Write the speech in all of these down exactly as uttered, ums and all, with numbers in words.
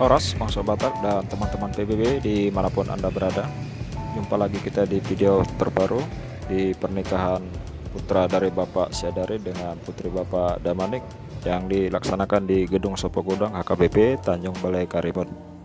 Horas, bangsa Batak dan teman-teman P B B di manapun Anda berada. Jumpa lagi kita di video terbaru di pernikahan putra dari Bapak Siadari dengan putri Bapak Damanik yang dilaksanakan di Gedung Sopo Gudang H K B P Tanjung Balai Karimun.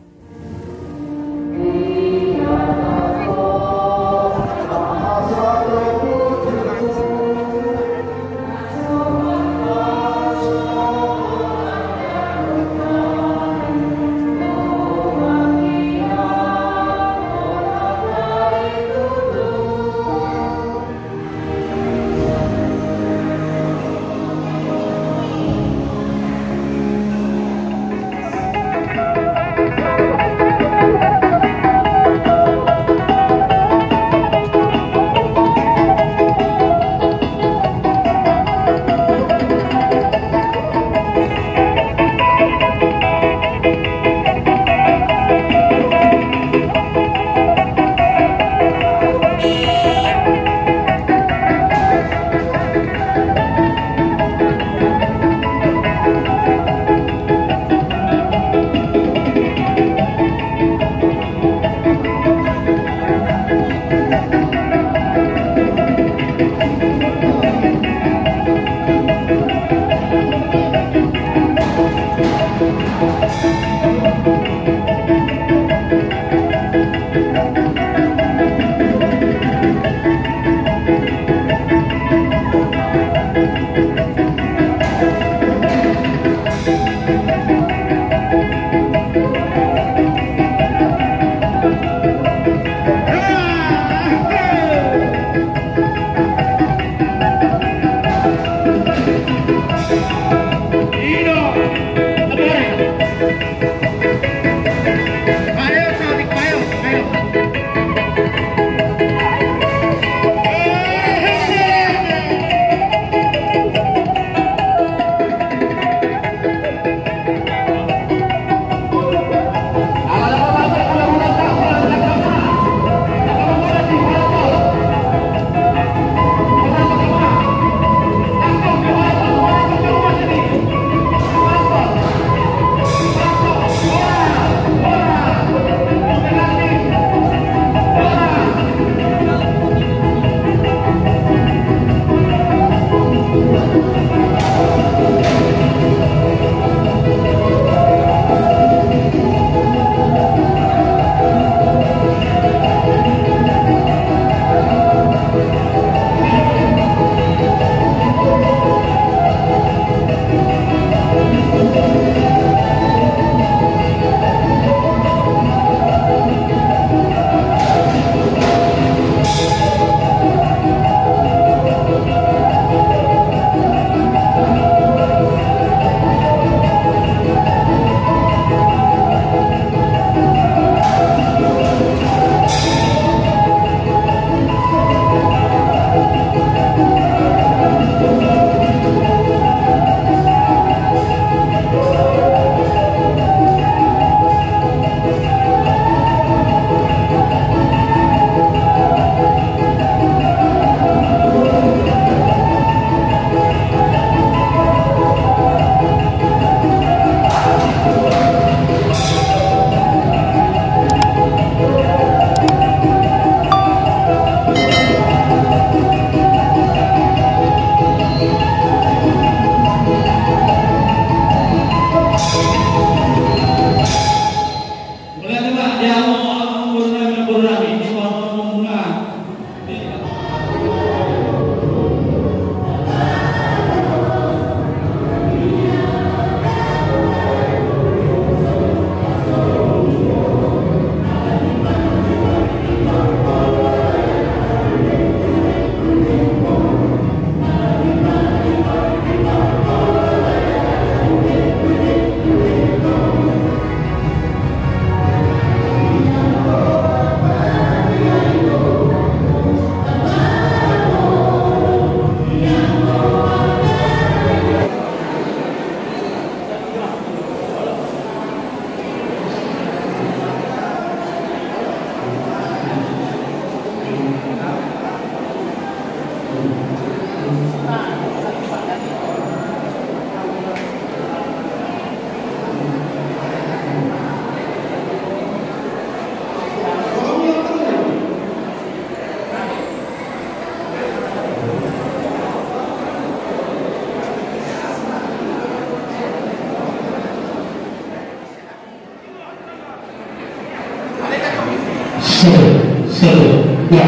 Satu, satu, dua.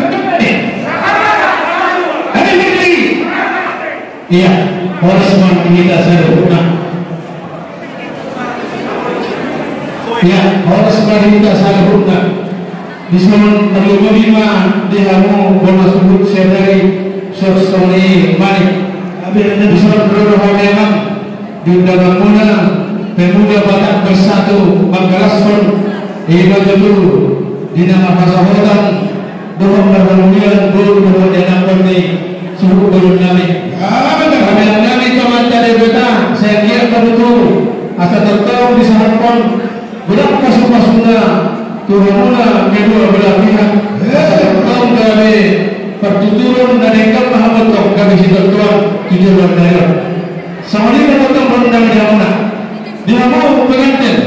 Hei, hei, hei. Ia, horas ma di hita saluhutna. Ia, horas ma di hita saluhutna. Dison tarlumobi ma di hamu bona suhut sadari, songon i ma i. Dison ro do hami amang di undanganmuna Pemuda Batak Bersatu manggalashon, i ma tutu di na marhasohotan dohot marhamulian boru dohot anakkon ni suhut boru nami. Hami, hami tu Amanta Debata, sai anggiat ma tutu asa tongtong disahaphon godang pasupasuna tu hamuna kedua belah pihak. Asa tongtong gabe partuturon na denggan ma hamu tong gabe sitarutuan tu joloan ni ari on. Songon i ma tongtong boru nami di hamuna. Di hamu pengantin,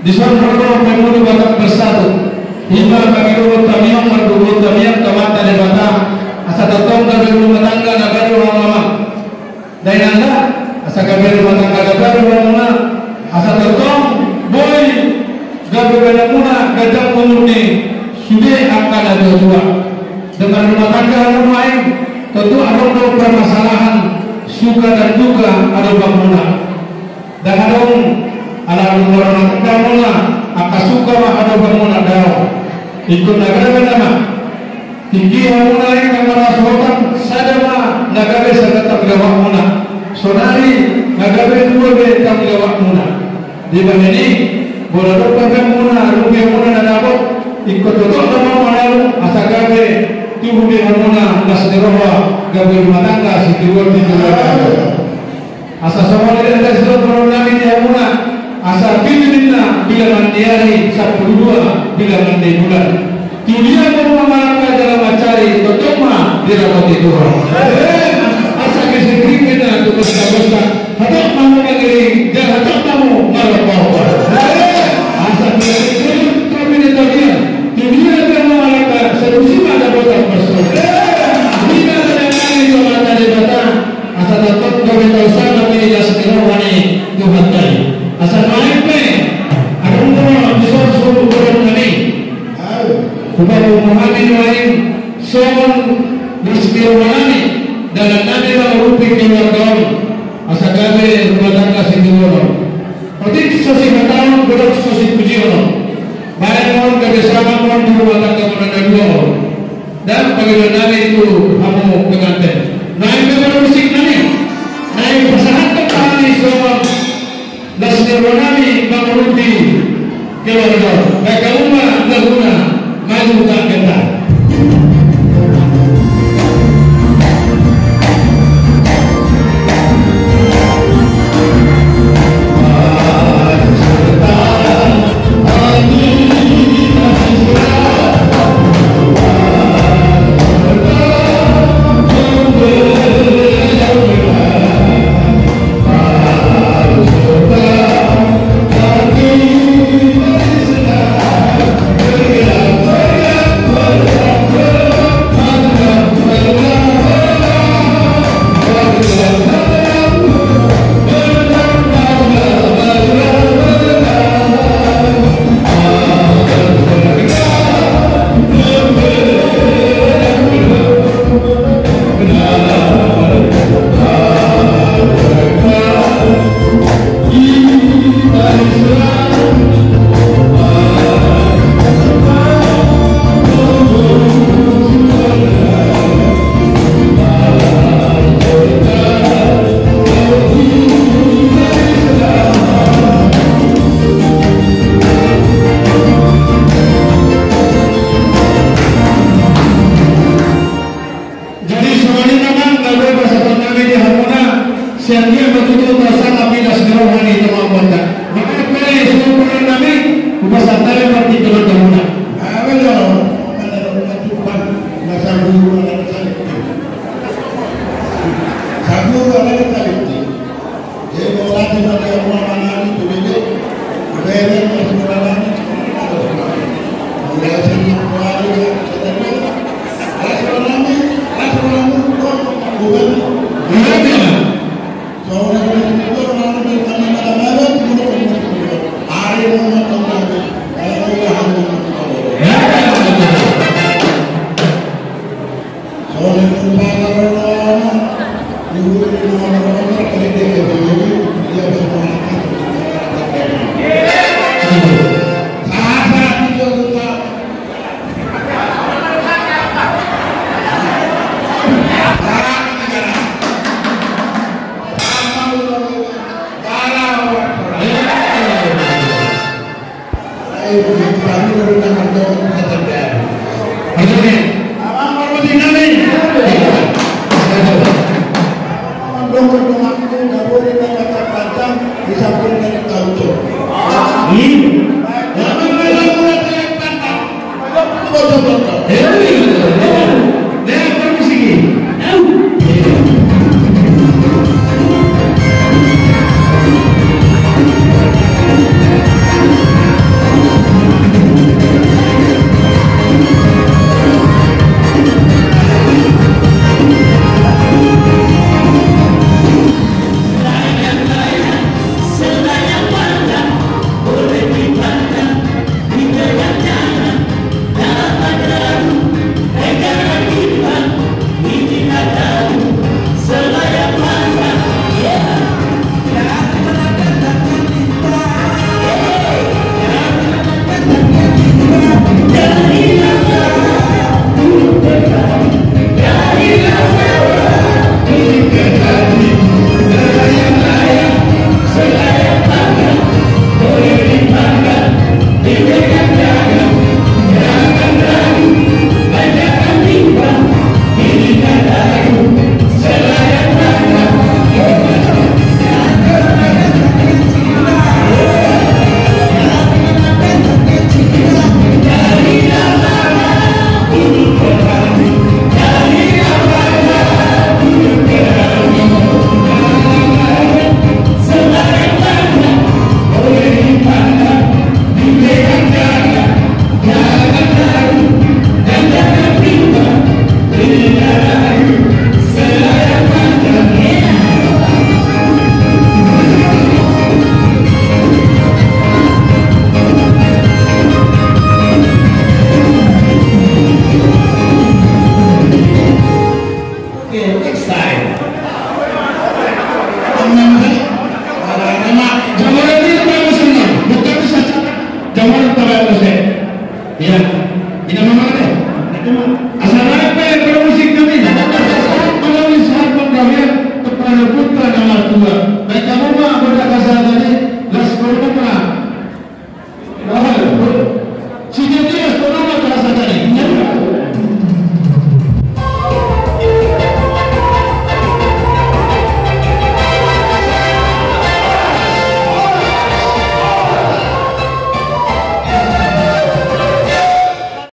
dison ro do Pemuda Batak Bersatu. I ma pangidohon tamiang, mardohot tamiang tu Amanta Debata, asa tongtong gabe rumah tangga na baru hamu amang. Dainang da, asa gabe rumah tangga na baru hamuna, asa tongtong boi gabe bahenonmuna ganjang umur ni sude angka na tuatua. Dengan rumah tangga hamu nuaeng, tontu adong do permasalahan, suka dan duka adong hamuna. Ndang adong ala rumah tangga muna angka suka ma adong hamuna, daong. Ingkon na gabe nama tingki hamuna i na marhasohotan, sada ma na gabe sada tanggung jawabmuna. Sonari na gabe dua be tanggung jawabmuna. Dibahen i, molo adong bahenonmuna, rugianmuna na dapot, ingkon totop nama manalu asa gabe tubu be hamuna las ni roha, gabe rumah tangga sitiruon ni joloan. Asa songon i do dison boru nami di hamuna, asa pitu ninna bilangan ni ari, sampulu dua bilangan ni bulan. Tu dia ma hamu mangalangka jala mansari, tongtong ma dirapoti Tuhan. Asa gesek ringgit na tu gosta-gosta, hatop ma hamu mangiring jala hatop ma hamu marompa-ompa. Asa gesek ringgit na tu gosta-gosta, tu dia ma hamu mangalangka, saluhutna dapotan marsogot. Ninna na denggan i tu Amanta Debata. Asa tongtong gabe tau sangap i las ni roha ni Tuhanta i. Asa nuaeng pe adong do dison suhut boru nami. Hupapungu hami nuaeng songon las ni roha nami, dalan nami mangurupi keluarga on asa gabe rumah tangga sitiruon. Otik so sihataon, godang so sipujion. Bahen on gabe sangap on di rumah tanggamuna na dua on. Dan pangidoan nami tu hamu pengantin. Nuaeng pe parmusik nami, naeng pasahathon hami songon las ni roha nami mangurupi keluarga on. Bahen hamu ma laguna, maju tak gentar. Jadi songon i ma amang na boi pasahaton nami di hamuna, sai anggiat ma tutu tau sangap i las ni roha ni tongtong boru nami. Maka pe songon i nami, hupasahat hami ma di tongtong boru nami. Apa ya? Mana rumah Tuhan, masa guru ala salib. Saguru ala salib. Jadi, mauliate ma di hamu amang nami tu bebe. Bebe ma di hamu amang nami. Mauliate ma di hamu amang nami. Las ni roha nami, las ni roha nami, bukan. Bukan. Saudara-saudara, kami pada malam, kami pada malam. Hari ini, kami pada malam. Amang parmusik nami. Amang dongan-donganku, nda boi na pantang-pantang di samping dari tauco. Iya. Amang memang mulai pantang. Betul, betul. Iya, iya, iya. Nah, parmusik ini. Okay, next time.